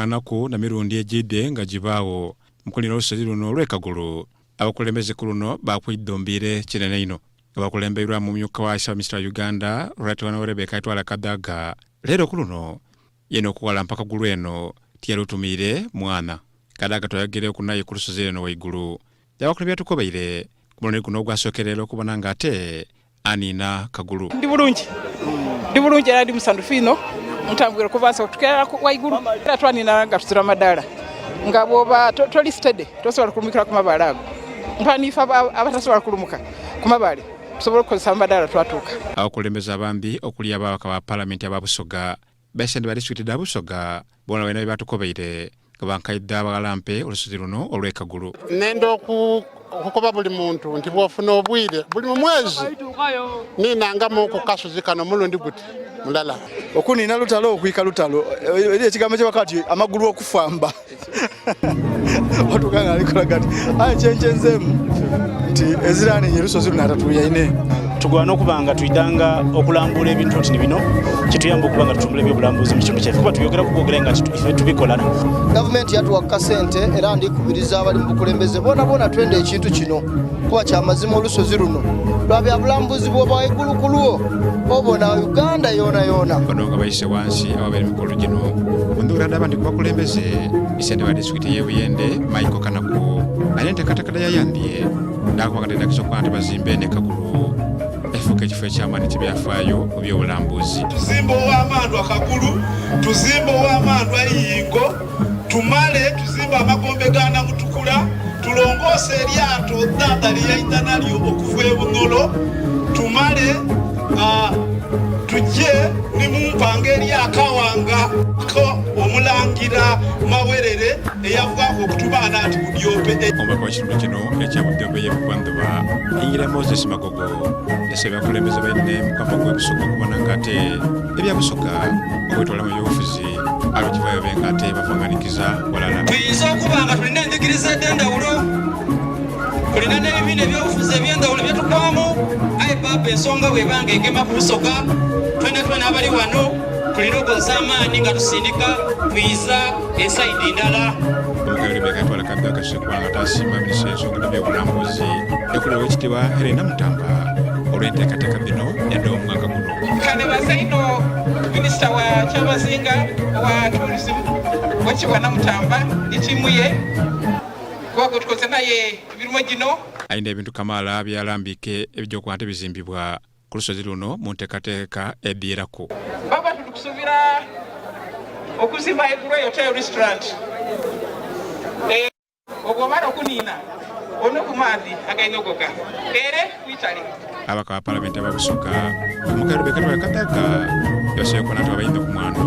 Obutafaananaku na mirundi egiidhe nga gibaagho mu kunina olusozi luno olw'e Kagulu, abakulembeze ku luno baakwidhumbiire kinene inho nga bakulembeirwamu omumyuka wa Ssaabaminisita wa Uganda, Right Honourable Rebecca Itwala Kadaga. Leero ku luno, yena okuwalampa Kagulu eno tiyalutumiire mwana. Kadaga twayogereeku naye ku lusozi eno waigulu yaabakola byatukobeire ku mulundi guno ogwasookereera okubona nga ate aniina Kagulu. Ndi bulungi, ndi bulungi era ndi musanhufu inho. Ntambwire okuva nsi okutuukira waigulu era twanina nga tuzira madaala nga bwoba toli steady tosobola kulumukira ku mabaale ago. Mpani ife abatasobola kulumuka ku mabaale tusobola okukozesa amadaala twatuuka. Abakulembeze abandi okuli ababaka ba Palamenti aba Busoga, Baisente ba disitulikiti dha Busoga boona balina bye batukobeire nga bankaidha baghalampe olusozi luno olw'e Kagulu. Nenda okukoba buli muntu nti bw'ofuna obwire buli mu mwezi ninangamu ku kasozi kano omulundi guti mulala. Okunina lutalo okwika lutalo eri ekigambo kye bakati amagulu okufamba otuuka nga alikola gati aye kyenkyenzeemu nti eziraninye lusozi luno atatuyaine. Tugwana okuba nga twidanga okulambuula ebintu oti ni bino kituyamba okuba nga tutumbula ebyobulambuzi mu kitundu kyaife kuba tuyogera kubwogera nga ife tubikola. Gavumenti yatuwa ku kasente era ndikubiriza abali mu bukulembeze bonabona twende ekintu kino kuba kyamazima olusozi luno lwa byabulambuzi bwoba waigulu kulwo obona Uganda yonayona. Bano nga bayise wansi awabaire emikolo gino mu ndhuura dh'abandi ku bakulembeze, Ssentebe wa disitulikiti y'e Buyende Michael Kanaku alina enteekateeka dheyayambye n'akuba nga dh'endagisa okuba nti bazimba eno e Kagulu efuuke ekifo eky'amaani eky'ebyafaayo mu by'obulambuzi. Tuzimbe ow'amandwa Kagulu, tuzimbe ow'amandwa Iyingo, tumale tuzimbe amagombe ga Namutukula, tulongoose eryato dhaadha lye yaidha nalyo okuva e Bunholo, tumale tuje ni mu mpanga eri akawanga ko Omulangira Mawerere eyavaaku okutubaana nti Budyope. Omubaka w'ekitundu kino ekya Budyope ey'e Bugwandhuba, Ingira Moses Magogo yasabye bakulembeze baine mu kwamba gw'e Busoga okubona nga ate ebya Busoga okwetwala mu byobufuzi abekivayo babe nga ate bavanganikiza walala. Tuyinza okuba nga tulina endhikiriza edh'endhawulo, tulina n'ebibiina eby'obufuzi eby'endhawulo bye tugwamu, aye Paapa ensonga bw'eba nga egema ku Busoga, twenatwena abali wano tulina okukozesa amaani nga tusindika twiza esayidi ndala. Omugabe Rebecca Itwala Kabbi akasuse kuba nga tasiima minisita y'ensonga dh'ebyobulambuzi ekulira Owekitiibwa Helena Mutamba olw'enteekateeka dhino edh'omwaka guno. Kanebaza inho minisita wa Kyabazinga owa Tourism Owekitiibwa Namutamba ni tiimu ye kuba gwetukoze naye emirimo gino. Alina ebintu kamaala byeyalambiike ebija okuba nti bizimbibwa ku lusozi luno mu nteekateeka edhiiraku. Baba tuli kusubira okuzimba Egurwe Hotel Restaurant. Obwomala okuniina onwe ku maadhi againhogoga ere ku itale. Ababaka ba Palamenti aba Busoga Omukaire Rebecca Twala Kadaga yabasabye okubona nti babaidha ku mwando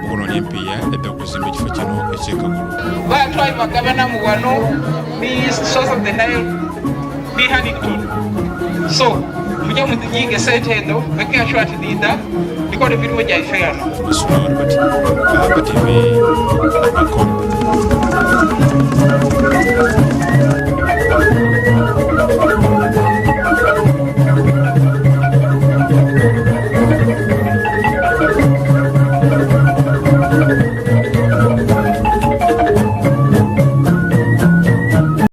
okunoonia empiiya edh'okuzimba ekifo kino eky'e Kagulu. Baatwayo bagabanamu wano ni Source of the Nile ni Hannington. So muje mudhinyiige sente edho makinga sure nti dhidha dhikola emirimo gyaife ghano. Masula Robert, Papa TV, Amakombe.